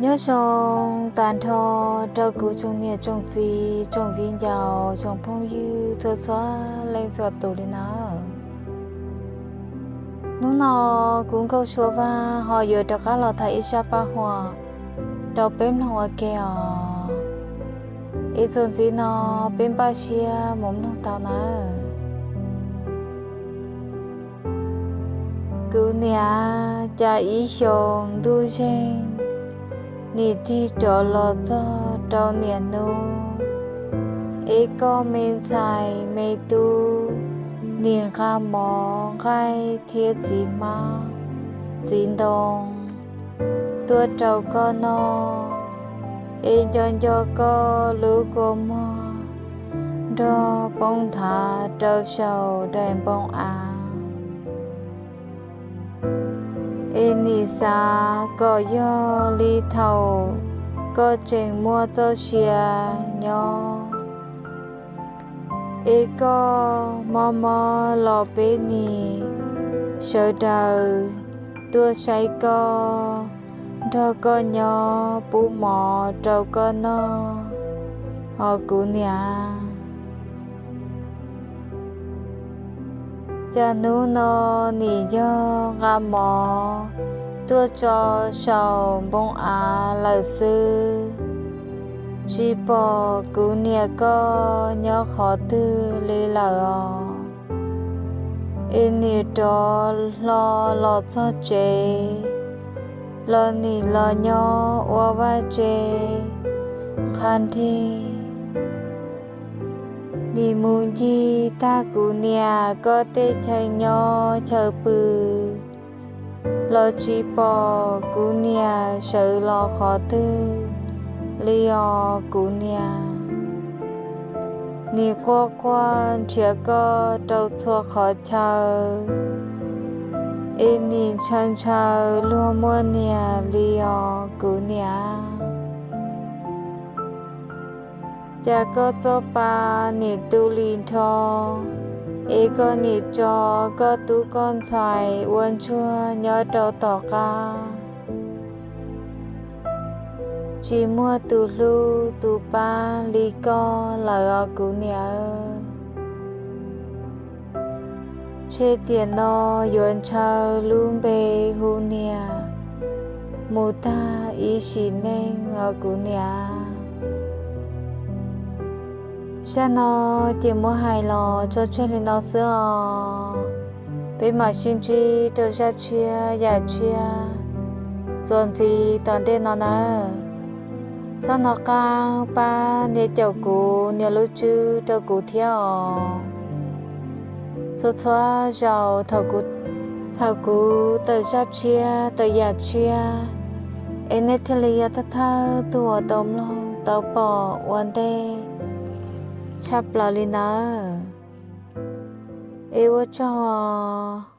Nyob zoo tag nrho rau kuv tsoom niam tsoom txiv tsoom viv ncaus tsoom phooj ywg txhua txhua leej txhua tus li nawb. Hnub no kuv Nkauj Suav Vaj ho yuav rov qab los tham ib zaj paj huam rau peb mloog ua ke os. Es txuas ntxiv no peb npaj siab mus mloog tau nawb. Kuv niam, cas ib xyoos ntuj zeeg nim tig rov los txog rau niaj hnub, es koj me ntxhais me tub nim nqa mov nqaij thiab txiv hmab txiv ntoo tuaj rau koj noj, es nco nco koj lub kua muag nrog poob nthav rau saum daim npoo av. Es nim xav kom yog li thaum koj tseem muaj txoj sia nyob, es koj mob mob los peb nim sawv daws tuaj saib koj, nrog koj nyob pub mov rau koj noj os kuv niam. Cas hnub no nim yog nqa mov tuaj tso saum npoo av lawm xwb, tsis pom kuv niam koj nyob qhov twg li lawm os. Es nim rov hlo los txog tsev los nim los nyob ua vaj tse nqha nrig, nim mus ncig tag kuv niam koj tej chaw nyob chaw pw los tsis pom kuv niam sawv los qhov twg li os kuv niam. Nim quaj quaj nrhiav koj rau txhua qhov chaw, es nim ntshaw ntshaw luag muaj niam li os kuv niam. Cas koj txoj pa nim tu li nrho, es koj nim tso koj tub koj ntxhais ua ntsuag nyob rau tom qab, tsis muaj tus hlub tus pab li koj lawm os kuv niam. Ntshe tiam no yuav ntshaw lub npe hu niam mus tag ib sim neej os kuv niam. Zaj no ces muab hais los tso tseg li no xwb os. Peb mam sib ntsib rau zaj tshiab yam tshiab txuas ntxiv tom ntej no nawb. Txhob hnov qab pab nias caum kuv nias lub tswb rau kuv thiab os. Txhua txhua zaus thaum kuv tawm zaj tshiab tawm yam tshiab, es nej thiaj li yog thawj thawj tug uas tau mloog tau pom ua ntej tshaj plaws li nawb. Es ua tsaug os.